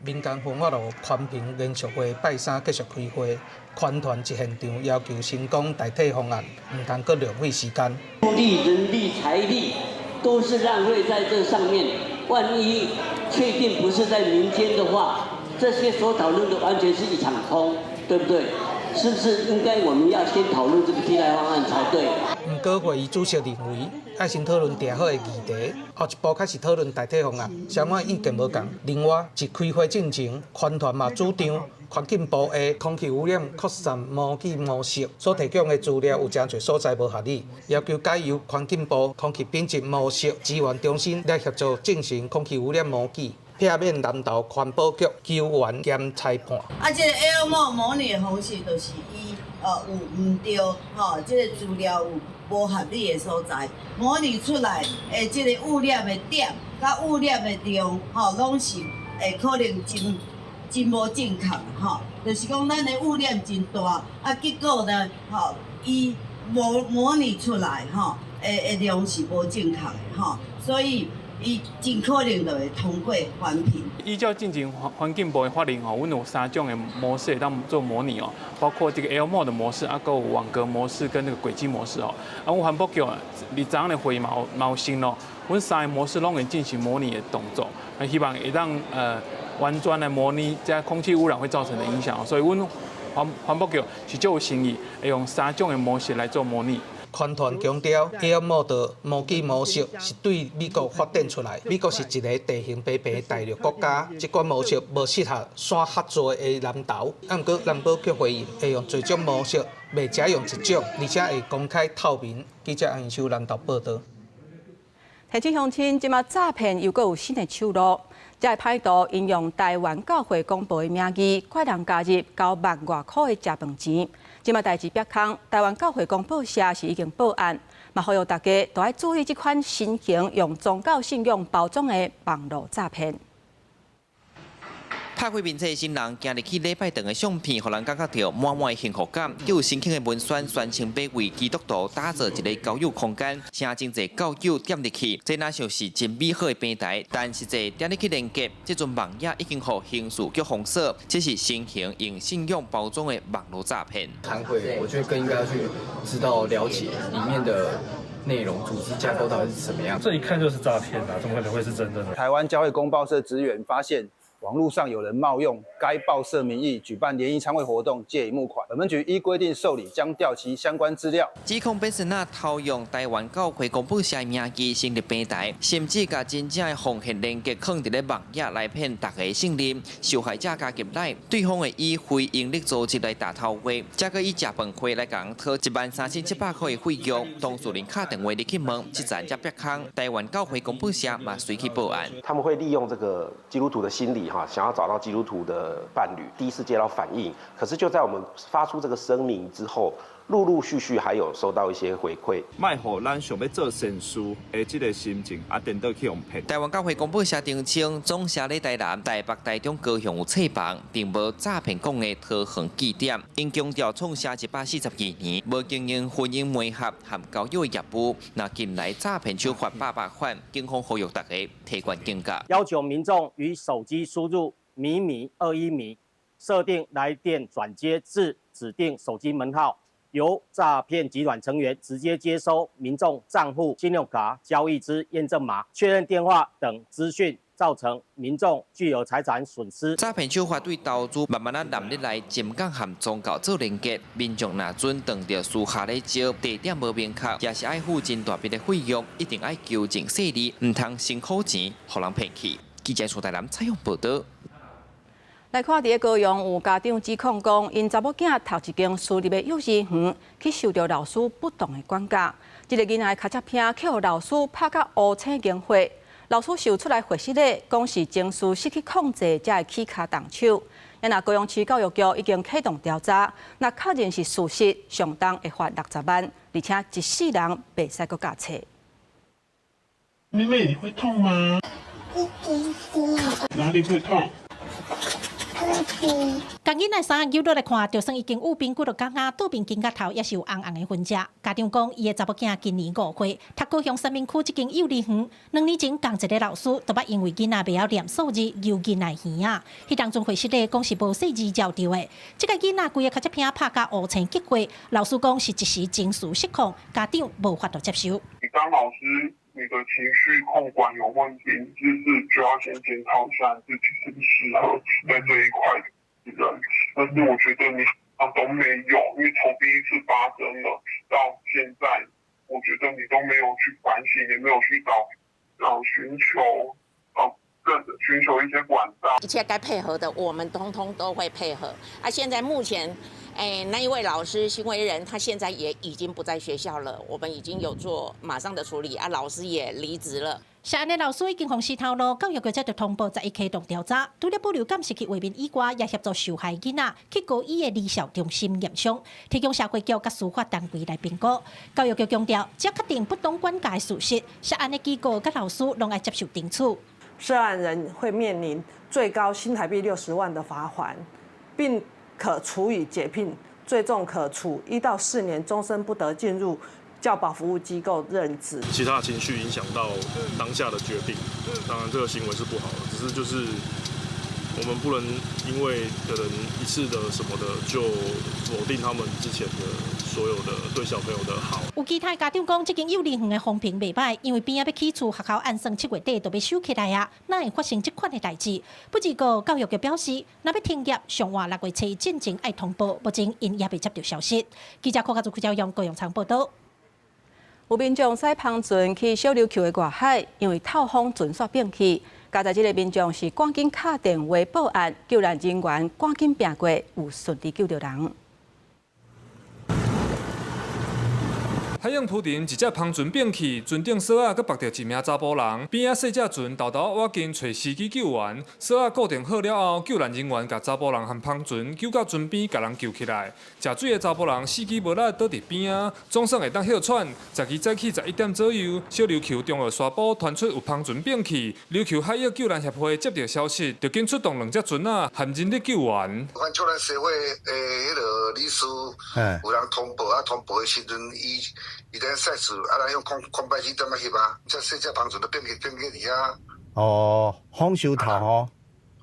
民間焚化爐環評研究會拜三繼續開會，環團佇現場要求成功代替方案，毋通閣浪費時間。力、人力、財力都是浪費在這上面。萬一確定不是在民間的話，這些所討論的完全是一場空，對不對？是不是應該我們要先討論這個替代方案才對？毋過會議主席認為，愛先討論定好的議題，後一步開始討論代替方案，雙方意見無仝。另外，佇開會進前，環團嘛主張環境部的空氣污染擴散模擬模式所提供的資料有誠濟所在無合理，要求改由環境部空氣品質模式資源中心來協助進行空氣污染模擬。避免南投環保局球員兼裁判。啊，這個 AirMode 模擬的方式就是伊有毋對，吼，這個資料有無合理的所在，模擬出來的這個污染的點，佮污染的量，吼，攏是會可能真無正確，吼，就是講咱的污染真大，啊，結果呢，吼，伊模擬出來，吼，的量是無正確的，吼，所以。伊真可能就會通過環評。依照進前環境部的法令吼，阮有三種的模式會當做模擬哦，包括這個 AirMode 的模式，啊，閣有網格模式跟那個軌跡模式哦。啊，阮環保局佇昨昏的會議嘛有承諾，阮三个模式攏會進行模擬的動作，啊，希望會當完全來模擬這空氣污染會造成的影響。所以，阮環保局是足有誠意，會用三種的模式來做模擬。環團強調，AirMode 模擬模式是對美國發展出來。美國是一个地形平平的大陸國家，這款模式無適合山較濟的南投。啊，毋過環保局回應，會用濟種模式，袂只用一種，而且會公開透明。記者楊秀南投報道。提醒鄉親，這馬詐騙又閣有新的手路，這个歹徒𪜶用台灣教會公報的名義，拐人加入9萬外箍的食飯錢。這馬代誌煏空，台灣教會公報社是已經報案，嘛呼籲大家都愛注意這款新型用宗教信仰包裝的網路詐騙。拍開面冊新人行入去禮拜堂的相片，予人感覺著滿滿的幸福感。閣有申請的文宣，宣稱欲為基督徒打造一个交友空間，請真濟教友點入去，這若像是真美好的平台，但實際點入去連結，這陣網頁已經予刑事局封鎖。這是新型用信仰包裝的網路詐騙。參會，我覺得更應該要去知道了解裡面的內容、組織架構到底是什麼樣。這一看就是詐騙啊，怎麼可能會是真的呢？台灣教會公報社職員發現，網絡上有人冒用該報社名義舉辦聯誼餐會活動，借以募款。本分局依規定受理，將調其相關資料。指控變成那偷用台灣教會公報社名義成立平台，甚至共真正的奉獻連結囥佇咧網頁來騙大家信任。受害者加入來，對方會以非營利組織來搭頭話，再閣以食飯費來共討13,700塊的費用。當事人敲電話入去問，這陣才煏空。台灣教會公報社嘛隨去報案。他們會利用這個基督徒的心理，哈，想要找到基督徒的伴侶。第一次接到反應，可是就在我們發出這個聲明之後，陆陆续续還有收到一些回饋。莫予咱想欲做善事的這个心情啊，顛倒去予騙。台灣教會公布社澄清，總社咧台南、台北、台中、高雄有冊房，並無詐騙講的桃園據點。𪜶強調創社142年，無經營婚姻媒合和交友的業務。若近來詐騙手法百百款，警方呼籲大家提懸警覺。要求民眾於手機輸入米米21米，設定來電轉接至指定手機門號。由詐騙集團成員直接接收民眾賬戶、信用卡交易之驗證碼、確認電話等資訊，造成民眾巨額財產損失。詐騙手法對投資慢慢仔納入來，深港和宗教做連結，民眾若準當著私下咧招，地點無明確，也是愛付真大筆的費用，一定愛求證細膩，毋通辛苦錢予人騙去。記者蘇台南採訪報道。來看，佇高雄有家長指控講，𪜶查某囝讀一間私立的幼稚園，去受著老師不當的管教。這个囡仔跤跡鼻去予老師拍甲烏青經血，老師秀出來回釋咧，講是情緒失去控制，才會起跤動手。若高雄市教育局已經啟動調查，若確認是事實，上重會罰60萬，而且一世人袂使閣教冊。妹妹，你會痛嗎？哪裡會痛？共囡仔衫扭落來看，就算已經有邊骨就感覺倒邊肩胛頭也是有紅紅的痕跡。家長講，伊的查某囝今年5歲，讀高雄三民區這間幼兒園，2年前仝一个老師，都捌因為囡仔袂曉念數字，搝囡仔耳仔。彼當陣回釋咧講是無細膩照著的。這个囡仔規个跤跡鼻拍甲烏青結血，老師講是一時情緒失控，家長無法度接受。你當老師，你的情緒控管有問題，就是就要先檢討一下自己適不適合在這一塊的人。但是我覺得你都沒有，因為從第一次發生了到現在，我覺得你都沒有去反省，也沒有去找，尋求，更尋求一些管道。一切該配合的，我們通通都會配合。啊，現在目前，那一位老師行為人，他現在也已經不在學校了，我們已經有做馬上的處理，啊，老師也離職了。涉案的老師已經予辭頭路，教育局才就通報十一啟動調查。除了保留監視器畫面以外，也協助受害囡仔去高醫的兒少中心驗傷，提供社會局佮司法單位來評估。教育局強調，只要確定不當管教的事實，涉案的機構佮老師攏愛接受懲處。涉案人會面臨最高新台幣60萬的罰鍰，並可處以解聘，最重可處1到4年，終身不得進入教保服務機構任職。其他情緒影響到當下的決定，當然這個行為是不好的，只是就是我們不能因為可能一次的什麼的就否定他們之前的所有的對小朋友的好。有其他家長講，這間幼兒園的風評袂䆀，因為邊仔欲起厝，學校按算7月底就欲收起來啊，哪會發生這款的代誌？不過教育局表示，若欲停業，上晚6月初進前愛通報，目前𪜶也未接著消息。記者柯家祖、柯朝陽、高雄場報道。有民眾駛帆船去小琉球的外海，因為透風船煞變去。佳哉這个民眾是趕緊敲電話報案，救難人員趕緊拚過，有順利救著人。海湧浮沉，一隻帆船變去，船頂索仔閣縛著一名查埔人，邊仔細隻船沓沓仔倚近揣司機救援，索仔固定好了後，救難人員共查埔人和帆船救到船邊，共人救起來。食水的查埔人四肢無力，倒佇邊仔，總算會當歇喘。12早起11點左右，小琉球中澳沙埔傳出有帆船變去，琉球海域救難協會接著消息，就緊出動兩隻船仔含人力救援。阮救難協會的彼个理事有人通報，啊通報的時陣，伊咧賽事，啊，咱用空空白機點仔翕啊？這細隻帆船都變去變去佇遐。哦，風傷透吼。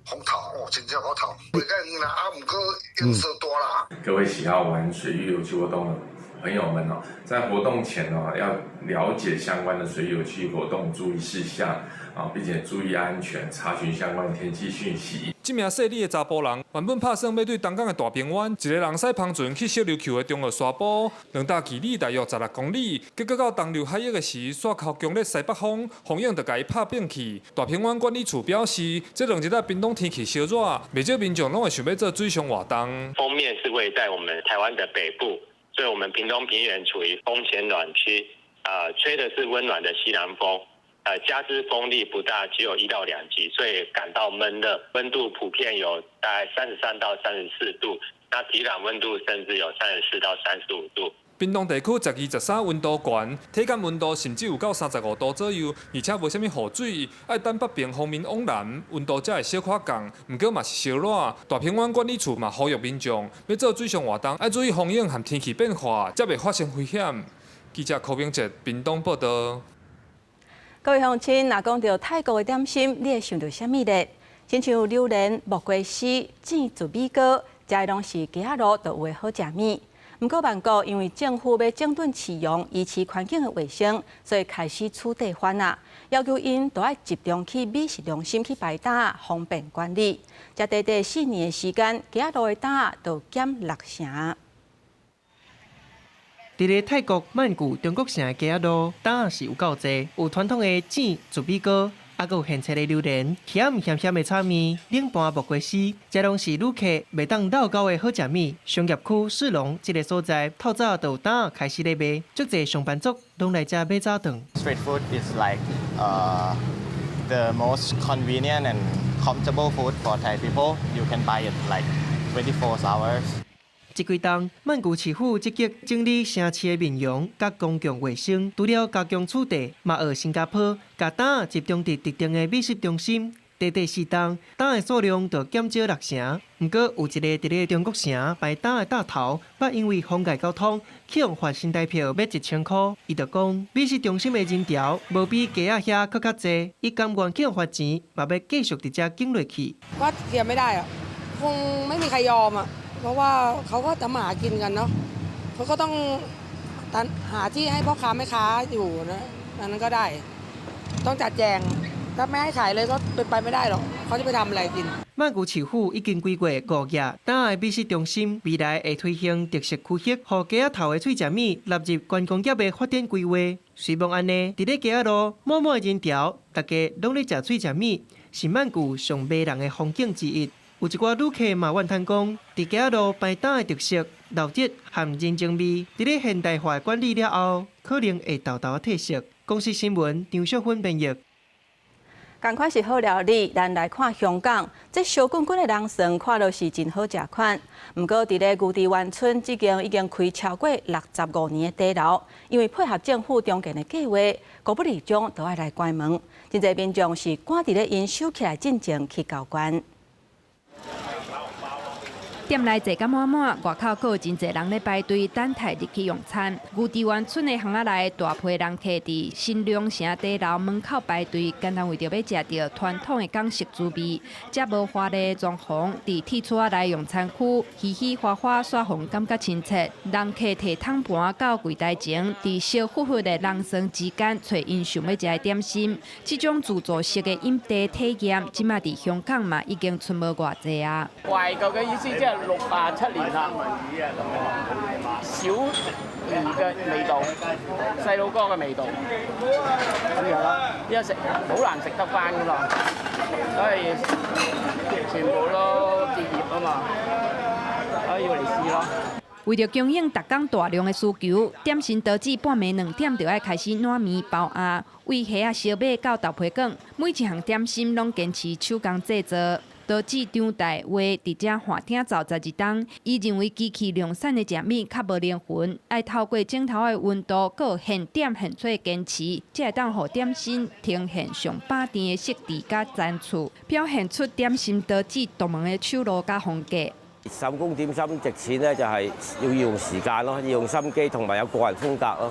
風透哦，真正好透。袂較遠啦，啊，毋過湧勢大啦。各位喜好玩水域遊戲活動的朋友們哦，在活動前哦，要了解相關的水域遊戲活動注意事項啊，並且注意安全，查詢相關天氣訊息。這名細膩的查埔人原本拍算欲對東港的大平灣，一个人駛帆船去小琉球的中澳沙埔，兩搭距離大約16公里。結果到東琉海域的時，煞靠強烈西北風，風湧就共伊拍變去。大平灣管理處表示，這兩日啊，屏東天氣燒熱，袂少民眾攏會想欲做水上活動。鋒面是位在我們台灣的北部，所以我們屏東平原處於風前暖區，吹的是溫暖的西南風。加之風力不大，只有1到2級，所以感到悶熱，溫度普遍有大概33到34度。那體感溫度甚至有34到35度。屏東地區12、13溫度懸，體感溫度甚至有到35度左右，而且無啥物雨水，愛等北邊鋒面往南，溫度才會小可降。毋過嘛是燒熱。大鵬灣管理處嘛呼籲民眾，欲做水上活動，愛注意風湧和天氣變化，才袂發生危險。記者柯明哲屏東報道。各位鄉親，若講著泰國的點心，你會想著啥物咧？親像榴蓮、木瓜絲、煎糯米糕，這攏是街仔路就有的好食物。毋過曼谷因為政府欲整頓市容、維持環境的衛生，所以開始取締販仔，要求𪜶都愛集中去美食中心去擺檔，方便管理。這短短4年的時間，街仔路的檔仔就減六成。佇咧泰國曼谷中國城的街仔路，檔仔是有夠濟，有傳統的煎糯米糕，猶閣有現切的榴蓮、鹹鹹鹹的炒麵、冷盤木瓜絲，這攏是旅客袂當漏勾的好食物。商業區士隆這个所在，透早就有檔仔開始咧賣，足濟上班族攏來遮買早頓。 Street food is like the most convenient and comfortable food for Thai people. You can buy it like 24 hours. 這幾冬，曼谷市府積極整理城市的面容佮公共衛生，除了加強取締，嘛學新加坡，共檔仔集中佇特定的美食中心。短短4冬，檔的數量就減少六成。毋過有一个佇咧中國城擺檔的大頭，捌因為妨礙交通，去予罰新台票欲1000箍。伊就講，美食中心的人潮無比街仔遐閣較濟，伊甘願去予罰錢，嘛欲繼續佇遮經落去。我เคลียร์ไม่ได้อะคงไม่มีใครยอมอะเพราะว่าเขาก็จะมาหากินกันเนาะเขาก็ต้องหาที่ให้พ่อค้าแม่ค้าอยู่นะอันนั้นก็ได้ต้องจัดแจงถ้าไม่ให้ขายเลยก็เป็นไปไม่ได้หรอกเขาจะไปทำอะไรกิน 曼谷市府已經規劃五額檔的美食中心，未來會推行特色區域，予街仔頭的喙食物納入觀光業的發展規劃。雖罔按呢，佇咧街仔路滿滿的人潮，大家攏咧食喙食物，是曼谷上迷人的風景之一。有一寡旅客嘛怨嘆講，佇街仔路擺檔的特色、老熱和人情味，佇咧現代化管理了後，可能會沓沓褪色。公視新聞張淑芬編譯。仝款是好料理，咱來看香港，這燒滾滾的龍蒜看落是真好食款。毋過，佇咧牛池灣村這間已經開超過65年的茶樓，因為配合政府重建的計劃，五不二中都愛來關門。真濟民眾是趕佇咧𪜶收起來進前去交關。店內坐甲滿滿，外口閣有真濟人咧排隊等待入去用餐。牛池灣村的巷仔內，大批人客佇新龍城茶樓門口排隊，干焦為著欲食著傳統的港式滋味。遮無華麗的裝潢，佇鐵厝仔內用餐區，嘻嘻哈哈，煞予人感覺親切。人客提桶盤到櫃台前，佇燒呼呼的龍蒜之間，揣𪜶想欲食的點心。這種自助式的飲茶體驗，這馬佇香港嘛已經賰無偌濟啊。懷舊嘅意思即係67年啦，小兒嘅味道，細路哥嘅味道咁樣咯。依家食好難食得翻噶嘛，所以全部都結業啊嘛，所以要嚟試咯。為著供應逐工大量的需求，點心刀子半暝2點就愛開始撋麵包餡，為蝦仔燒麥到豆皮卷，每一項點心攏堅持手工製作。刀子張大話佇遮換鼎灶12冬，伊認為機器量產的食物較無靈魂，愛透過鏡頭的溫度，閣有現點現炊的堅持，才會當予點心呈現上飽甜的色緻佮層次，表現出點心刀子獨門的手路佮風格。手工點心值錢咧，就係要用時間咯，要用心機，同埋有個人風格咯。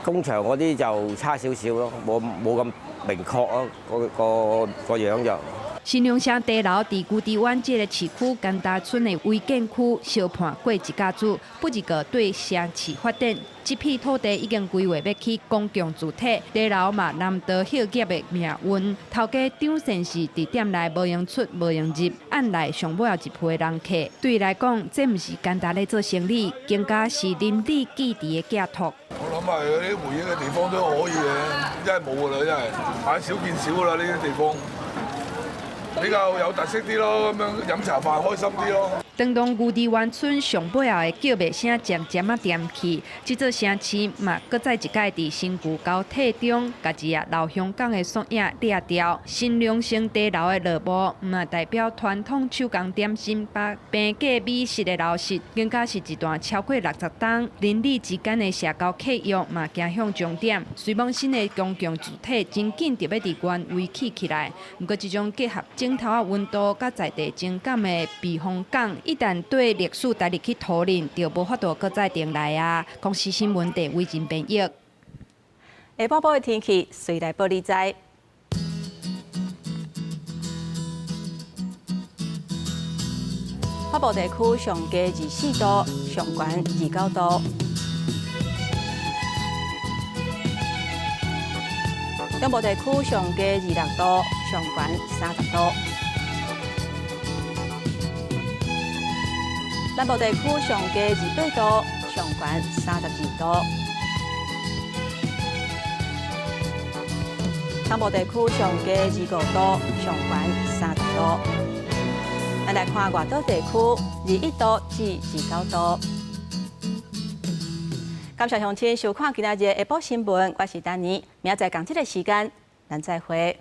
工廠嗰啲就差少少咯，冇咁明確咯，個個個樣就。新龍城茶樓佇牛池灣這个市區甘達村的違建區，相伴過一甲子，不一個對城市發展，這片土地已經規劃欲起公共住宅，茶樓嘛難逃歇業的命運。頭家張先生佇店內無閒出無閒入，按來上尾後一批人客，對伊來講，這毋是簡單咧做生意，更加是鄰里記憶的寄託。我諗係嗰啲回憶嘅地方都可以嘅，真係冇㗎啦，真係，買少見少㗎啦呢啲地方。比較有特色啲咯，咁樣飲茶飯開心啲咯。長隆牛池灣村上尾後的叫賣聲漸漸仔恬去，這座城市嘛，閣再一擺佇新舊交替中，共一隻老香港的縮影掠掉。新隆盛茶樓的落幕，毋代表傳統手工點心把平價美食的流失，更加是一段超過60冬鄰里之間的社交契約嘛，行向終點。雖罔新的公共主體真緊著欲佇原位起起來，毋過這種結合井頭仔溫度佮在地情感的避風港，一旦對歷史帶入去討論，就無法度閣再重來啊！公視新聞鄭偉仁編譯。下晡晡的天氣，隨來報你知。北部地區上低24度，上懸29度。中部地區上低26度，上懸30度。南部地區上低28度，上懸32度。東部地區上低25度，上懸30度。咱來看外島地區，21度至29度。感謝鄉親收看今仔日下晡新聞，我是丹妮，明仔載仝這个時間，咱再會。